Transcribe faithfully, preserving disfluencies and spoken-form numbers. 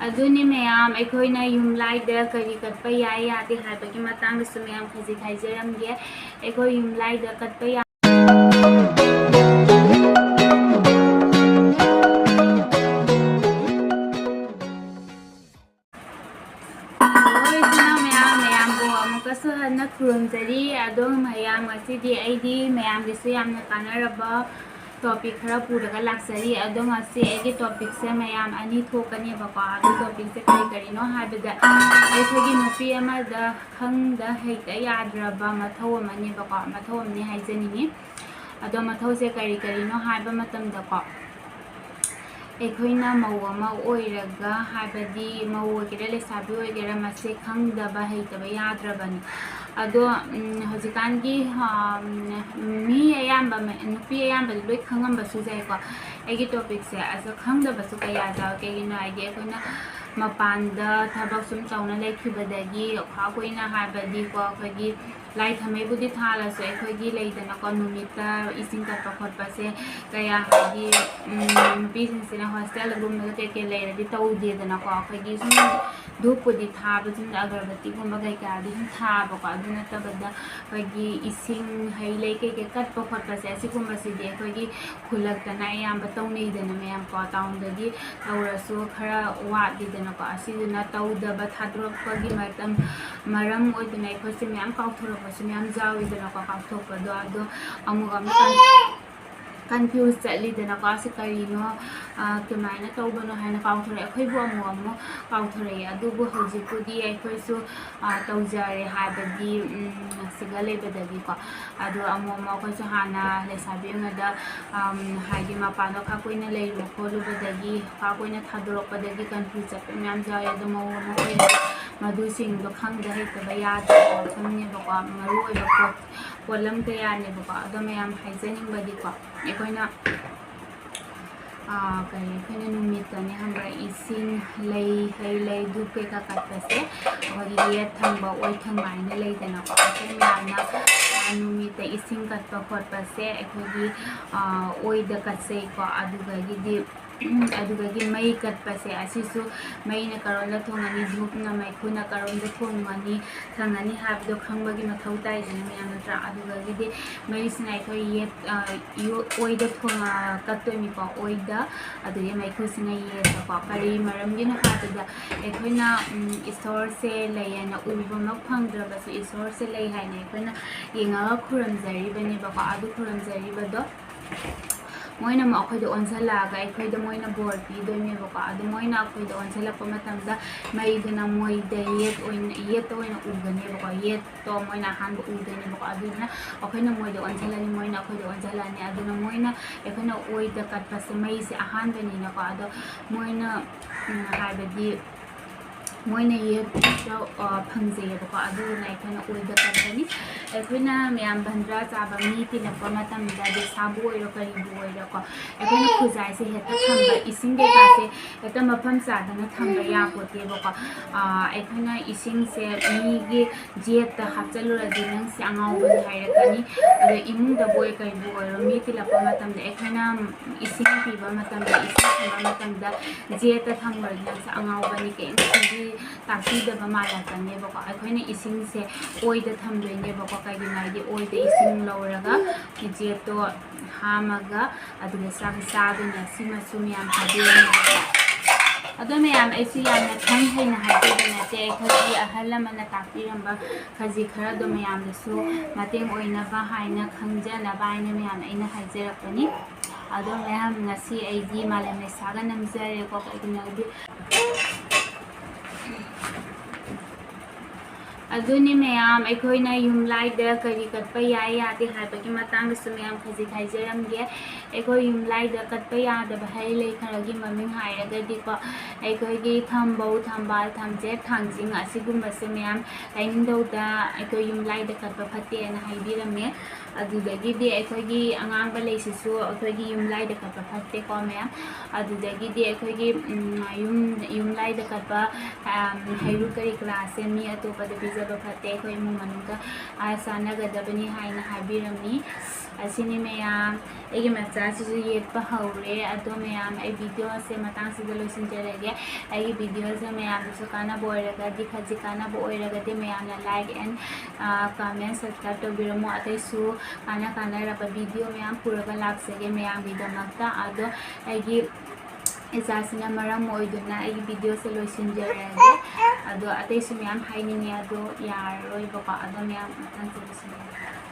ꯑꯗꯨꯅꯤ ꯃꯌꯥꯝ, ꯑꯩꯈꯣꯏꯅ ꯌꯨꯝꯂꯥꯏꯗ ꯀꯔꯤ ꯀꯠꯄ ꯌꯥꯏ ꯌꯥꯗꯦ ꯍꯥꯏꯕꯒꯤ ꯃꯇꯥꯡꯗꯁꯨ ꯃꯌꯥꯝ ꯈꯖꯤꯛ ꯍꯥꯏꯖꯔꯝꯒꯦ꯫ ꯑꯩꯈꯣꯏ ꯌꯨꯝꯂꯥꯏꯗ ꯀꯠꯄ ꯌꯥ- ꯍꯜꯂꯣ ꯏꯆꯤꯟ ꯏꯅꯥꯎ ꯃꯌꯥꯝ, ꯃꯌꯥꯝꯕꯨ ꯑꯃꯨꯛꯀꯁꯨ ꯍꯟꯅ ꯈꯨꯔꯨꯝꯖꯔꯤ꯫ ꯑꯗꯣ ꯃꯌꯥꯝ, ꯉꯁꯤꯗꯤ ꯑꯩꯗꯤ ꯃꯌꯥꯝꯒꯤꯁꯨ ꯌꯥꯝꯅ ꯀꯥꯟꯅꯔꯕ topic ꯈꯔ ꯄꯨꯔꯒ ꯂꯥꯛꯆꯔꯤ꯫ ꯑꯗꯣ ꯉꯁꯤ ꯑꯩꯒꯤ topicꯁꯦ ꯃꯌꯥꯝ ꯑꯅꯤ ꯊꯣꯛꯀꯅꯦꯕꯀꯣ꯫ ꯑꯗꯨ topicꯁꯦ ꯀꯔꯤ ꯀꯔꯤꯅꯣ ꯍꯥꯏꯕꯗ, ꯑꯩꯈꯣꯏꯒꯤ ꯅꯨꯄꯤ ꯑꯃꯗ ꯈꯪꯗ ꯍꯩꯇ ꯌꯥꯗ꯭ꯔꯕ ꯃꯊꯧ ꯑꯃꯅꯦꯕꯀꯣ, ꯃꯊꯧ ꯑꯃꯅꯤ ꯍꯥꯏꯖꯅꯤꯡꯉꯤ꯫ ꯑꯗꯣ ꯃꯊꯧꯁꯦ ꯀꯔꯤ ꯀꯔꯤꯅꯣ ꯍꯥꯏꯕ ꯃꯇꯝꯗꯀꯣ, ꯑꯩꯈꯣꯏꯅ ꯃꯧ ꯑꯃ ꯑꯣꯏꯔꯒ, ꯍꯥꯏꯕꯗꯤ ꯃꯧ ꯑꯣꯏꯒꯦꯔꯥ ꯂꯩꯁꯥꯕꯤ ꯑꯣꯏꯒꯦꯔꯥ, ꯃꯁꯦ ꯈꯪꯗꯕ ꯍꯩꯇꯕ ꯌꯥꯗ꯭ꯔꯕꯅꯤ꯫ ꯑꯗꯣ ꯎꯝ, ꯍꯧꯖꯤꯛꯀꯥꯟꯒꯤ ꯑꯝ, ꯃꯤ ꯑꯌꯥꯝꯕ, ꯅꯨꯄꯤ ꯑꯌꯥꯝꯕꯗꯤ ꯂꯣꯏ ꯈꯪꯉꯝꯕꯁꯨ ꯌꯥꯏꯀꯣ꯫ ꯑꯩꯒꯤ topicꯁꯦ ꯑꯁ ꯈꯪꯗꯕꯁꯨ ꯀꯌꯥ ꯌꯥꯎꯋꯦ꯫ ꯀꯩꯒꯤꯅꯣ ꯍꯥꯏꯗꯤ, ꯑꯩꯈꯣꯏꯅ ꯃꯄꯥꯟꯗ ꯊꯕꯛ ꯁꯨꯝ ꯇꯧꯅ ꯂꯩꯈꯤꯕꯗꯒꯤ, ꯈ꯭ꯋꯥꯏ ꯀꯨꯏꯅ ꯍꯥꯏꯕꯗꯤꯀꯣ, ꯑꯩꯈꯣꯏꯒꯤ ꯂꯥꯏ ꯊꯥꯎꯃꯩꯕꯨꯗꯤ ꯊꯥꯜꯂꯁꯨ, ꯑꯩꯈꯣꯏꯒꯤ ꯂꯩꯗꯅꯀꯣ, ꯅꯨꯃꯤꯠꯇ ꯏꯁꯤꯡ ꯀꯠꯄ ꯈꯣꯠꯄꯁꯦ ꯀꯌꯥ, ꯍꯥꯏꯗꯤ ꯎꯝ, ꯅꯨꯄꯤꯁꯤꯡꯁꯤꯅ hostelꯒꯨꯝꯕꯗ ꯀꯩꯀꯩ ꯂꯩꯔꯗꯤ ꯇꯧꯗꯦꯗꯅꯀꯣ꯫ ꯑꯩꯈꯣꯏꯒꯤ ꯁꯨꯝ ꯙꯨꯞꯄꯨꯗꯤ ꯊꯥꯕꯁꯤꯡꯗ, ꯑꯒꯔꯕꯠꯇꯤꯒꯨꯝꯕ ꯀꯩꯀꯥꯗꯤ ꯁꯨꯝ ꯊꯥꯕꯀꯣ꯫ ꯑꯗꯨ ꯅꯠꯇꯕꯗ ꯑꯩꯈꯣꯏꯒꯤ ꯏꯁꯤꯡ, ꯍꯩ ꯂꯩ ꯀꯩꯀꯩ ꯀꯠꯄ ꯈꯣꯠꯄꯁꯦ, ꯑꯁꯤꯒꯨꯝꯕꯁꯤꯗꯤ ꯑꯩꯈꯣꯏꯒꯤ ꯈꯨꯜꯂꯛꯇꯅ ꯑꯌꯥꯝꯕ ꯇꯧꯅꯩꯗꯅ ꯃꯌꯥꯝꯀꯣ꯫ Townꯗꯗꯤ ꯇꯧꯔꯁꯨ ꯈꯔ ꯋꯥꯠꯂꯤꯗꯅꯀꯣ꯫ ꯑꯁꯤꯗꯨꯅ ꯇꯧꯗꯕ ꯊꯥꯗꯣꯔꯛꯄꯒꯤ ꯃꯇꯝ, ꯃꯔꯝ ꯑꯣꯏꯗꯅ ꯑꯩꯈꯣꯏꯁꯦ ꯃꯌꯥꯝ ꯀꯥꯎꯊꯣꯔꯛꯄꯁꯨ ꯃꯌꯥꯝ ꯌꯥꯎꯋꯤꯗꯅꯀꯣ꯫ ꯀꯥꯎꯊꯣꯛꯄꯗꯣ ꯑꯗꯣ ꯑꯃꯨꯛ ꯑꯃꯨꯛ confuse ꯆꯠꯂꯤꯗꯅꯀꯣ꯫ ꯑꯁꯤ ꯀꯔꯤꯅꯣ, ꯑ, ꯀꯃꯥꯏꯅ ꯇꯧꯕꯅꯣ ꯍꯥꯏꯅ ꯀꯥꯎꯊꯣꯔꯛꯑꯦ꯫ ꯑꯩꯈꯣꯏꯕꯨ ꯑꯃꯨꯛ ꯑꯃꯨꯛ ꯀꯥꯎꯊꯣꯔꯛꯑꯦ꯫ ꯑꯗꯨꯕꯨ ꯍꯧꯖꯤꯛꯄꯨꯗꯤ ꯑꯩꯈꯣꯏꯁꯨ, ꯑ, ꯇꯧꯖꯔꯦ, ꯍꯥꯏꯕꯗꯤ ꯎꯝ, ꯁꯤꯒ ꯂꯩꯕꯗꯒꯤꯀꯣ꯫ ꯑꯗꯣ ꯑꯃꯨꯛ ꯑꯃꯨꯛ ꯑꯩꯈꯣꯏꯁꯨ ꯍꯥꯟꯅ ꯂꯩꯁꯥꯕꯤ ꯑꯣꯏꯔꯤꯉꯩꯗ, ꯑꯝ, ꯍꯥꯏꯗꯤ ꯃꯄꯥꯟꯗ ꯈꯔ ꯀꯨꯏꯅ ꯂꯩꯔꯨꯕ ꯈꯣꯠꯂꯨꯕꯗꯒꯤ, ꯈꯔ ꯀꯨꯏꯅ ꯊꯥꯗꯣꯔꯛꯄꯗꯒꯤ confuse ꯆꯠꯄ ꯃꯌꯥꯝꯁꯨ ꯌꯥꯎꯋꯦ꯫ ꯑꯗꯣ ꯃꯧ ꯑꯃ ꯑꯣꯏꯅ ꯃꯗꯨꯁꯤꯡꯗꯣ ꯈꯪꯗ ꯍꯩꯇꯕ ꯌꯥꯗꯕ ꯋꯥꯐꯝꯅꯦꯕꯀꯣ, ꯃꯔꯨ ꯑꯣꯏꯕ ꯄꯣꯠ, ꯄꯣꯠꯂꯝ ꯀꯌꯥꯅꯦꯕꯀꯣ꯫ ꯑꯗꯣ ꯃꯌꯥꯝ ꯍꯥꯏꯖꯅꯤꯡꯕꯗꯤꯀꯣ, ꯑꯩꯈꯣꯏꯅ ꯑꯥ, ꯀꯔꯤ, ꯑꯩꯈꯣꯏꯅ ꯅꯨꯃꯤꯠꯇꯅꯦ ꯈꯪꯕ꯭ꯔꯥ, ꯏꯁꯤꯡ, ꯂꯩ, ꯍꯩ ꯂꯩ, ꯙꯨꯞ ꯀꯩꯀꯥ ꯀꯠꯄꯁꯦ, ꯑꯩꯈꯣꯏꯒꯤ ꯌꯦꯠ ꯊꯪꯕ, ꯑꯣꯏ ꯊꯪꯕ ꯍꯥꯏꯅ ꯂꯩꯗꯅꯀꯣ꯫ ꯑꯩꯈꯣꯏ ꯃꯌꯥꯝꯅ, ꯑꯥ, ꯅꯨꯃꯤꯠꯇ ꯏꯁꯤꯡ ꯀꯠꯄ ꯈꯣꯠꯄꯁꯦ ꯑꯩꯈꯣꯏꯒꯤ, ꯑꯥ, ꯑꯣꯏꯗ ꯀꯠꯆꯩꯀꯣ꯫ ꯑꯗꯨꯗꯒꯤꯗꯤ ꯑꯗꯨꯗꯒꯤ ꯃꯩ ꯀꯠꯄꯁꯦ ꯑꯁꯤꯁꯨ ꯃꯩꯅ ꯀꯔꯣꯝꯗ ꯊꯣꯡꯉꯅꯤ, ꯙꯨꯞꯅ ꯃꯩꯈꯨꯅ ꯀꯔꯣꯝꯗ ꯊꯣꯡꯉꯅꯤ, ꯊꯥꯡꯉꯅꯤ ꯍꯥꯏꯕꯗꯣ ꯈꯪꯕꯒꯤ ꯃꯊꯧ ꯇꯥꯏꯗꯅ ꯃꯌꯥꯝ, ꯅꯠꯇ꯭ꯔꯥ? ꯑꯗꯨꯗꯒꯤꯗꯤ ꯃꯩꯁꯤꯅ ꯑꯩꯈꯣꯏ ꯌꯦꯠ ꯑ, ꯌꯣ- ꯑꯣꯏꯗ ꯊꯣꯡ ꯑ, ꯀꯠꯇꯣꯏꯅꯤꯀꯣ, ꯑꯣꯏꯗ꯫ ꯑꯗꯨꯗꯒꯤ ꯃꯩꯈꯨꯁꯤꯅ ꯌꯦꯠꯇꯀꯣ꯫ ꯀꯔꯤ ꯃꯔꯝꯒꯤꯅꯣ ꯍꯥꯏꯕꯗ ꯑꯩꯈꯣꯏꯅ ꯎꯝ, ꯏꯁꯣꯔꯁꯦ ꯂꯩ ꯍꯥꯏꯅ ꯎꯕꯃꯛ ꯐꯪꯗ꯭ꯔꯕꯁꯨ ꯏꯁꯣꯔꯁꯦ ꯂꯩ ꯍꯥꯏꯅ ꯑꯩꯈꯣꯏꯅ ꯌꯦꯡꯉꯒ ꯈꯨꯔꯨꯝꯖꯔꯤꯕꯅꯦꯕꯀꯣ꯫ ꯑꯗꯨ ꯈꯨꯔꯨꯝꯖꯔꯤꯕꯗꯣ ꯃꯣꯏꯅ ꯑꯃꯨꯛ ꯑꯩꯈꯣꯏꯗ ꯑꯣꯟꯁꯤꯜꯂꯛꯑꯒ ꯑꯩꯈꯣꯏꯗ ꯃꯣꯏꯅ ꯕꯣꯔ ꯄꯤꯗꯣꯏꯅꯦꯕꯀꯣ꯫ ꯑꯗꯨ ꯃꯣꯏꯅ ꯑꯩꯈꯣꯏꯗ ꯑꯣꯟꯁꯤꯜꯂꯛꯄ ꯃꯇꯝꯗ ꯃꯩꯗꯨꯅ ꯃꯣꯏꯗ ꯌꯦꯠ ꯑꯣꯏꯅ, ꯌꯦꯠꯇ ꯑꯣꯏꯅ ꯎꯒꯅꯦꯕꯀꯣ꯫ ꯌꯦꯠꯇꯣ ꯃꯣꯏꯅ ꯑꯍꯥꯟꯕ ꯎꯗꯣꯏꯅꯦꯕꯀꯣ꯫ ꯑꯗꯨꯗꯨꯅ ꯑꯩꯈꯣꯏꯅ ꯃꯣꯏꯗ ꯑꯣꯟꯁꯤꯜꯂꯅꯤ, ꯃꯣꯏꯅ ꯑꯩꯈꯣꯏꯗ ꯑꯣꯟꯁꯤꯜꯂꯛꯑꯅꯤ꯫ ꯑꯗꯨꯅ ꯃꯣꯏꯅ, ꯑꯩꯈꯣꯏꯅ ꯑꯣꯏꯗ ꯀꯠꯄꯁꯦ ꯃꯩꯁꯦ ꯑꯍꯥꯟꯕꯅꯤꯅꯀꯣ꯫ ꯑꯗꯣ ꯃꯣꯏꯅ ꯎꯝ, ꯍꯥꯏꯕꯗꯤ ꯃꯣꯏꯅ ꯌꯦꯠꯇ ꯑ, ꯐꯪꯖꯩꯌꯦꯕꯀꯣ꯫ ꯑꯗꯨꯗꯨꯅ ꯑꯩꯈꯣꯏꯅ ꯑꯣꯏꯗ ꯀꯠꯀꯅꯤ꯫ ꯑꯩꯈꯣꯏꯅ ꯃꯌꯥꯝ ꯚꯟꯗ꯭ꯔꯥ ꯆꯥꯕ ꯃꯤ ꯇꯤꯜꯂꯛꯄ ꯃꯇꯝꯗ, ꯗꯦꯁꯥꯕꯨ ꯑꯣꯏꯔꯣ ꯀꯔꯤꯕꯨ ꯑꯣꯏꯔꯣꯀꯣ, ꯑꯩꯈꯣꯏꯅ ꯈꯨꯖꯥꯏꯁꯦ ꯍꯦꯛꯇ ꯊꯝꯕ, ꯏꯁꯤꯡ ꯀꯩꯀꯥꯁꯦ ꯍꯦꯛꯇ ꯃꯐꯝ ꯆꯥꯗꯅ ꯊꯝꯕ ꯌꯥꯄꯣꯠꯇꯦꯕꯀꯣ꯫ ꯑ, ꯑꯩꯈꯣꯏꯅ ꯏꯁꯤꯡꯁꯦ ꯃꯤꯒꯤ ꯖꯦꯠꯇ ꯍꯥꯞꯆꯜꯂꯨꯔꯗꯤ ꯅꯪꯁꯦ ꯑꯉꯥꯎꯕꯅꯤ ꯍꯥꯏꯔꯛꯀꯅꯤ꯫ ꯑꯗꯣ ꯏꯃꯨꯡꯗꯕꯨ ꯑꯣꯏ ꯀꯩꯕꯨ ꯑꯣꯏꯔꯣ, ꯃꯤ ꯇꯤꯜꯂꯛꯄ ꯃꯇꯝꯗ ꯑꯩꯈꯣꯏꯅ ꯏꯁꯤꯡ ꯄꯤꯕ ꯃꯇꯝꯗ, ꯏꯁꯤꯡ ꯄꯤꯕ ꯃꯇꯝꯗ ꯖꯦꯠꯇ ꯊꯝꯈ꯭ꯔꯗꯤ ꯅꯪꯁꯦ ꯑꯉꯥꯎꯕꯅꯤ, ꯀꯩꯝꯇ ꯈꯪꯕꯤ-, ꯇꯥꯛꯄꯤꯗꯕ ꯃꯥꯜꯂꯛꯀꯅꯦꯕꯀꯣ꯫ ꯑꯩꯈꯣꯏꯅ ꯏꯁꯤꯡꯁꯦ ꯑꯣꯏꯗ ꯊꯝꯗꯣꯏꯅꯦꯕꯀꯣ꯫ ꯀꯩꯒꯤꯅꯣ ꯍꯥꯏꯗꯤ ꯑꯣꯏꯗ ꯏꯁꯤꯡ ꯂꯧꯔꯒ ꯖꯦꯠꯇꯣ ꯍꯥꯝꯃꯒ ꯑꯗꯨꯗ ꯆꯥꯛ ꯆꯥꯗꯣꯏꯅꯦ꯫ ꯁꯤꯃꯁꯨ ꯃꯌꯥꯝ ꯍꯥꯏꯕꯤꯔꯝꯃꯦꯕꯀꯣ꯫ ꯑꯗꯣ ꯃꯌꯥꯝ, ꯑꯩꯁꯨ ꯌꯥꯝꯅ ꯈꯪ ꯍꯩꯅ ꯍꯥꯏꯖꯕ ꯅꯠꯇꯦ꯫ ꯑꯩꯈꯣꯏꯒꯤ ꯑꯍꯜ ꯂꯃꯟꯅ ꯇꯥꯛꯄꯤꯔꯝꯕ ꯈꯖꯤꯛ ꯈꯔ ꯑꯗꯨꯝ ꯃꯌꯥꯝꯗꯁꯨ ꯃꯇꯦꯡ ꯑꯣꯏꯅꯕ ꯍꯥꯏꯅ, ꯈꯪꯖꯅꯕ ꯍꯥꯏꯅ ꯃꯌꯥꯝ ꯑꯩꯅ ꯍꯥꯏꯖꯔꯛꯄꯅꯤ꯫ ꯑꯗꯣ ꯃꯌꯥꯝ, ꯉꯁꯤ ꯑꯩꯗꯤ ꯃꯥꯂꯦꯝ ꯂꯩꯁꯥꯒ ꯅꯝꯖꯔꯦꯀꯣ꯫ ꯀꯩꯒꯤꯅꯣ ꯍꯥꯏꯗꯤ ꯑꯗꯨꯅꯤ ꯃꯌꯥꯝ, ꯑꯩꯈꯣꯏꯅ ꯌꯨꯝꯂꯥꯏꯗ ꯀꯔꯤ ꯀꯠꯄ ꯌꯥꯏ ꯌꯥꯗꯦ ꯍꯥꯏꯕꯒꯤ ꯃꯇꯥꯡꯗꯁꯨ ꯃꯌꯥꯝ ꯈꯖꯤꯛ ꯍꯥꯏꯖꯔꯝꯒꯦ꯫ ꯑꯩꯈꯣꯏ ꯌꯨꯝꯂꯥꯏꯗ ꯀꯠꯄ ꯌꯥꯗꯕ ꯍꯩ ꯂꯩ ꯈꯔꯒꯤ ꯃꯃꯤꯡ ꯍꯥꯏꯔꯒꯗꯤꯀꯣ, ꯑꯩꯈꯣꯏꯒꯤ ꯊꯝꯕꯧ, ꯊꯝꯕꯥꯜ, ꯊꯝꯆꯦꯠ, ꯊꯥꯡꯖꯤꯡ ꯑꯁꯤꯒꯨꯝꯕꯁꯦ ꯃꯌꯥꯝ ꯂꯥꯏꯅꯤꯡꯊꯧꯗ ꯑꯩꯈꯣꯏ ꯌꯨꯝꯂꯥꯏꯗ ꯀꯠꯄ ꯐꯠꯇꯦꯅ ꯍꯥꯏꯕꯤꯔꯝꯃꯦ꯫ ꯑꯗꯨꯗꯒꯤꯗꯤ ꯑꯩꯈꯣꯏꯒꯤ ꯑꯉꯥꯡꯕ ꯂꯩꯁꯤꯁꯨ ꯑꯩꯈꯣꯏꯒꯤ ꯌꯨꯝꯂꯥꯏꯗ ꯀꯠꯄ ꯐꯠꯇꯦꯀꯣ ꯃꯌꯥꯝ꯫ ꯑꯗꯨꯗꯒꯤꯗꯤ ꯑꯩꯈꯣꯏꯒꯤ, ꯎꯝ, ꯌꯨꯝ, ꯌꯨꯝꯂꯥꯏꯗ ꯀꯠꯄ, ꯑꯝ, ꯍꯩꯔꯨꯛ ꯀꯔꯤ ꯀꯔꯥꯁꯦ ꯃꯤ ꯑꯇꯣꯞꯄꯗ ꯄꯤꯖ ꯐꯠꯇꯦ, ꯑꯩꯈꯣꯏ ꯏꯃꯨꯡ ꯃꯅꯨꯡꯗ ꯑꯥꯏꯁ ꯆꯥꯟꯅꯒꯗꯕꯅꯤ ꯍꯥꯏꯅ ꯍꯥꯏꯕꯤꯔꯝꯃꯤ꯫ ꯑꯁꯤꯅꯤ ꯃꯌꯥꯝ, ꯑꯩꯒꯤ ꯃꯆꯥꯁꯤꯁꯨ ꯌꯦꯠꯄ ꯍꯧꯔꯦ꯫ ꯑꯗꯣ ꯃꯌꯥꯝ, ꯑꯩ ꯚꯤꯗꯤꯑꯣ ꯑꯁꯦ ꯃꯇꯥꯡꯁꯤꯗ ꯂꯣꯏꯁꯤꯟꯖꯔꯒꯦ꯫ ꯑꯩꯒꯤ ꯚꯤꯗꯤꯑꯣꯁꯦ ꯃꯌꯥꯝꯗꯁꯨ ꯀꯥꯟꯅꯕ ꯑꯣꯏꯔꯒꯗꯤ, ꯈꯖꯤꯛ ꯀꯥꯟꯅꯕ ꯑꯣꯏꯔꯒꯗꯤ ꯃꯌꯥꯝꯅ like and, ꯑ, comment, subscribe ꯇꯧꯕꯤꯔꯝꯃꯣ꯫ ꯑꯇꯩꯁꯨ ꯀꯥꯟꯅ ꯀꯥꯟꯅꯔꯕ ꯚꯤꯗꯤꯑꯣ ꯃꯌꯥꯝ ꯄꯨꯔꯒ ꯂꯥꯛꯆꯒꯦ ꯃꯌꯥꯝꯒꯤꯗꯃꯛꯇ꯫ ꯑꯗꯣ ꯑꯩꯒꯤ ꯏꯆꯥꯁꯤꯅ ꯃꯔꯝ ꯑꯣꯏꯗꯨꯅ ꯑꯩꯒꯤ ꯚꯤꯗꯤꯑꯣꯁꯦ ꯂꯣꯏꯁꯤꯟꯖꯔꯒꯦ꯫ ꯑꯗꯣ ꯑꯇꯩꯁꯨ ꯃꯌꯥꯝ ꯍꯥꯏꯅꯤꯡꯉꯦ, ꯑꯗꯣ ꯌꯥꯔꯔꯣꯏꯕꯀꯣ꯫ ꯑꯗꯣ ꯃꯌꯥꯝ ꯃꯊꯪꯁꯦ ꯂꯣꯏꯁꯤꯟꯖꯔꯒꯦ꯫